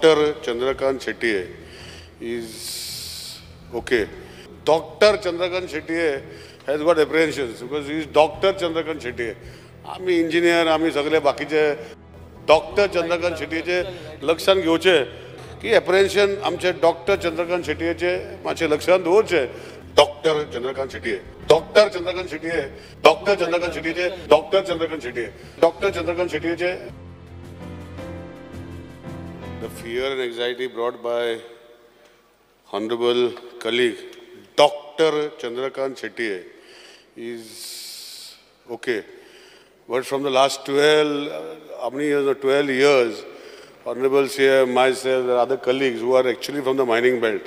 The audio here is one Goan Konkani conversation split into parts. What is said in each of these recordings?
Doctor Chandrakant Shetye is okay. Doctor Chandrakant Shetye has got apprehensions because he is Doctor Chandrakant Shetye. आमी इंजिनियर, आमी सगळे बाकीचे डॉक्टर चंद्रकांत शेटयेचे लक्षांत घेवचे की एप्रिहेन्शन आमचे डॉक्टर चंद्रकांत शेटयेचे मातशें लक्षांत दवरचे. Doctor Chandrakant Shetye, doctor Chandrakant Shetye, doctor Chandrakant शेटयेचे, doctor Chandrakant Shetye, doctor Chandrakant शेटयेचे. The fear and anxiety brought by honourable colleague Doctor Chandrakant Shetye is okay. But from the last 12, how many years, 12 years, Honorable CM, myself, and other colleagues who are actually from the mining belt,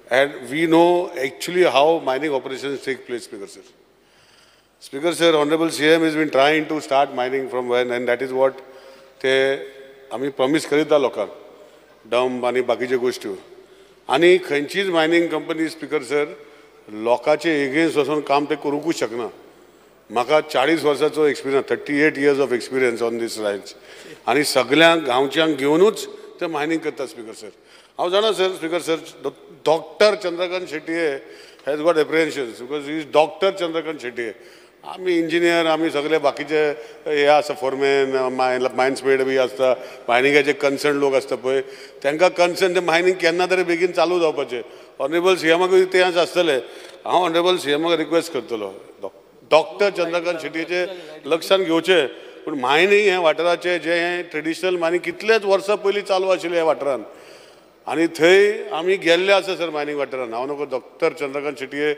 and we know actually how mining operations take place, Speaker sir. Speaker sir, Honorable CM has been trying to start mining from when, and that is what ते आमी प्रॉमीस करीता लोकांक, डंप आनी बाकीच्यो गोश्टी. आनी खंयचीच मायनींग कंपनी स्पीकर सर लोकांचे एगेन्स्ट वचून काम ते करूंकूच शकना. म्हाका 40 वर्सांचो experience, 38 years of experience on this lines, आनी सगळ्यांक गांवच्यांक घेवनूच ते मायनींग करता स्पीकर सर. हांव जाणा sir, speaker sir, doctor Chandrakant Shetye has got apprehensions because he is doctor Chandrakant Shetye. आमी इंजिनियर, आमी सगळे बाकीचे हे आसा, फोरमॅन, मायन्स मेड बी आसता, मायनिंगाचे कन्सर्न लोक आसता पळय, तांकां कन्सर्न ते मायनींग केन्ना तरी बेगीन चालू जावपाचें. ऑनरेबल सीएमाकूय तें आसतलें. हांव ऑनरेबल सीएमाक रिक्वेस्ट करतलो डॉक्टर चंद्रकांत शेटयेचे लक्षांत घेवचे. पूण मायनींग हें वाठाराचें जें हें ट्रेडिशनल मायनींग कितलेच वर्सां पयलीं चालू आशिल्लें ह्या वाठारान, आनी थंय आमी गेल्ले आसा सर मायनींग वाठारान. हांव नको डॉक्टर चंद्रकांत शेटये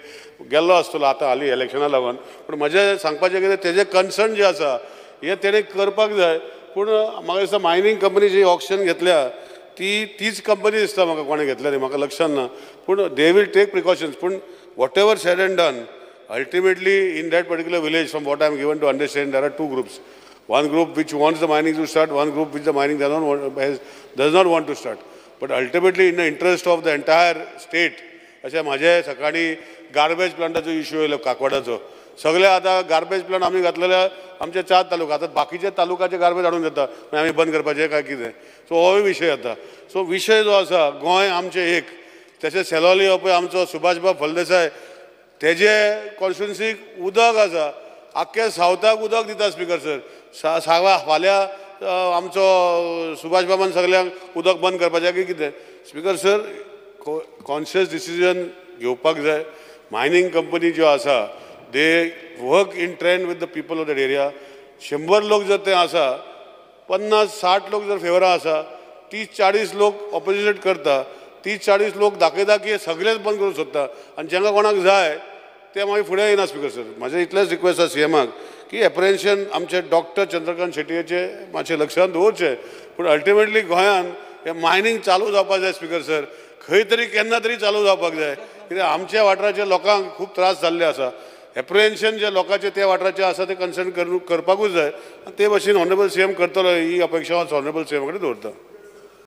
गेल्लो आसतलो आतां हालीं इलेक्शना लागून, पूण म्हजें सांगपाचें कितें, तेजें कन्सर्न जें आसा हें तेणें करपाक जाय. पूण म्हाका दिसता मायनींग कंपनी जी ऑक्शन घेतल्या ती तीच कंपनी दिसता म्हाका, कोणें घेतल्या ती म्हाका लक्षान ना, पूण they will take precautions. पूण whatever said and done, ultimately in that particular village, from what I am given to understand, there are two groups. One group which wants the mining to start, one group which the mining does not want to start. But ultimately in the interest of the entire state, अशें म्हाजे सकाळीं गार्बेज प्लांटाचो इश्यू येयलो काकवाडाचो. सगळे आतां गार्बेज प्लांट आमी घातलेले आमचे 4 तालुका, आतां बाकीचे तालुकाचे गार्बेज हाडून घेता, मागीर आमी बंद करपाचें काय कितें. सो होय विशय आतां. सो विशय जो आसा, गोंय आमचें एक, तशें सेलोली हो पळय आमचो सुभाषबाब फळदेसाय, तेजे कॉन्स्टिट्युन्सीक उदक आसा, आख्खे सावथाक उदक दिता स्पीकर सर. सावा फाल्यां आमचो सुभाषबाबान सगल्यांक उदक बंद करपाचें की कितें. स्पीकर सर, कॉन्शियस डिसिजन घेवपाक जाय. मायनींग कंपनी ज्यो आसा, they work in trend with the people of that area. 100 लोक जर ते आसा, 50-60 लोक जर फेवरा आसा, 30-40 लोक ऑपोजिट करता, 30-40 लोक दाखयता की सगळेच बंद करूंक सोदता, आनी जांकां कोणाक जाय ते मागीर फुडें येना स्पीकर सर. म्हाजें इतलेंच रिक्वेस्ट आसा सीएमाक की एप्रिहेन्शन आमचे डॉक्टर चंद्रकांत शेटयेचे मातशें लक्षांत दवरचें. पूण अल्टिमेटली गोंयान हें मायनींग चालू जावपाक जाय स्पीकर सर, खंय तरी केन्ना तरी चालू जावपाक जाय. कित्याक आमच्या वाठाराच्या लोकांक खूब त्रास जाल्ले आसा. एप्रिहेन्शन जे लोकांचे त्या वाठाराचे आसा ते कन्सर्न करपाकूच जाय. आनी ते भशेन ऑनरेबल सीएम करतलो ही अपेक्षा हांव ऑनरेबल सीएमा कडेन दवरता.